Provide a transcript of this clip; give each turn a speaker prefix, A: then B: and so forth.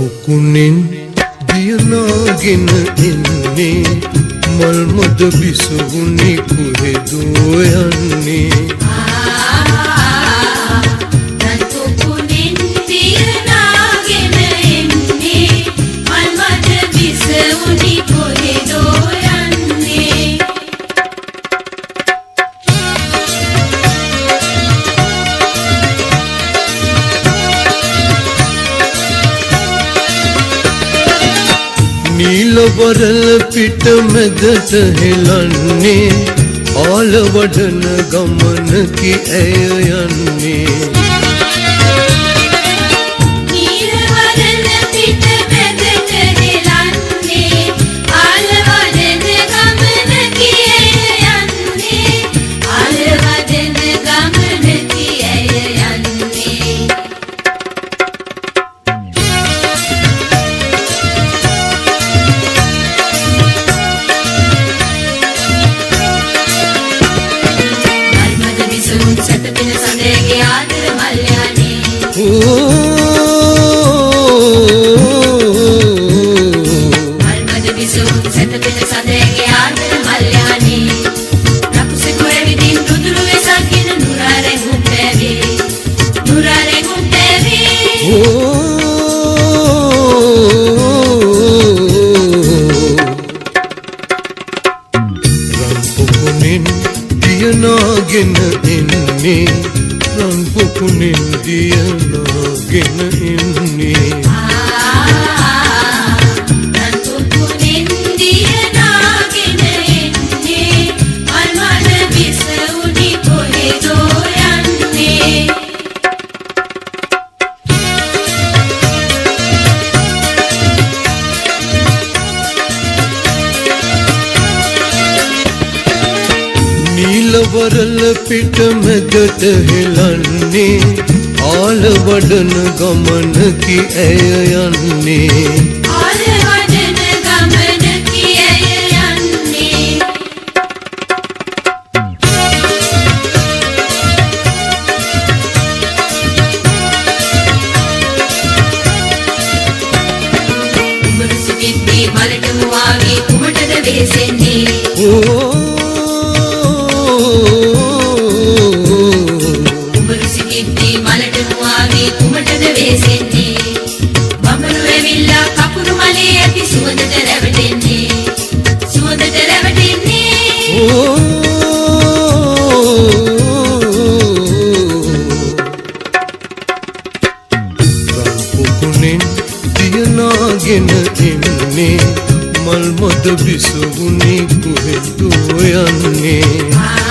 A: පොකුණෙන් දියනාගෙන එන්නේ මල් මද බිසවුනි කොහෙදෝ යන්නේ.
B: රන් පොකුණෙන් දියනාගෙන එන්නේ මල් මද බිසවුනි කොහෙදෝ යන්නේ.
A: නීල වරල පිට මැදට හෙලන්නේ ආල වඩන ගමනකි ඇය යන්නේ.
B: නීල වරල පිට මැදට හෙලන්නේ ආල වඩන ගමනකි ඇය යන්නේ. ආල වඩන ගමනකි ඇය යන්නේ. මල් මද බිසවුන් සැතපෙන සඳයගේ ආදර මල්යානේ. මල් මද බිසවුන් සැතපෙන සඳයගේ ආදර මල්යානේ. රකුසෙකු ඇවිදින් රුදුරු වෙසක් ගෙන නුරා රැඟුම් පෑවේ. නුරා රැඟුම් පෑවේ.
A: රන් පොකුණෙන් දියනාගෙන එන්නේ රන් පොකුණෙන් දියනාගෙන එන්නේ.
B: රන් පොකුණෙන් දියනාගෙන එන්නේ මල් මද බිසවුනි කොහෙදෝ යන්නේ.
A: නීල වරල පිට මැදට හෙලන්නේ ආල වඩන ගමනකි ඇය යන්නේ.
B: ආල වඩන ගමනකි ඇය යන්නේ. කුමරු සිටිද්දී මලට මුවා වී කුමටද වෙහෙසෙන්නේ? කුමරු සිටිද්දී මලට මුවා වී කුමටද වෙහෙසෙන්නේ? බඹරු ඇවිල්ලා කපුරු මලේ ඇති සුවඳට රැවටෙන්නේ. සුවඳට රැවටෙන්නේ.
A: රන් පොකුණෙන් දියනාගෙන එන්නේ මල් මද බිසවුනි කොහෙදෝ යන්නේ.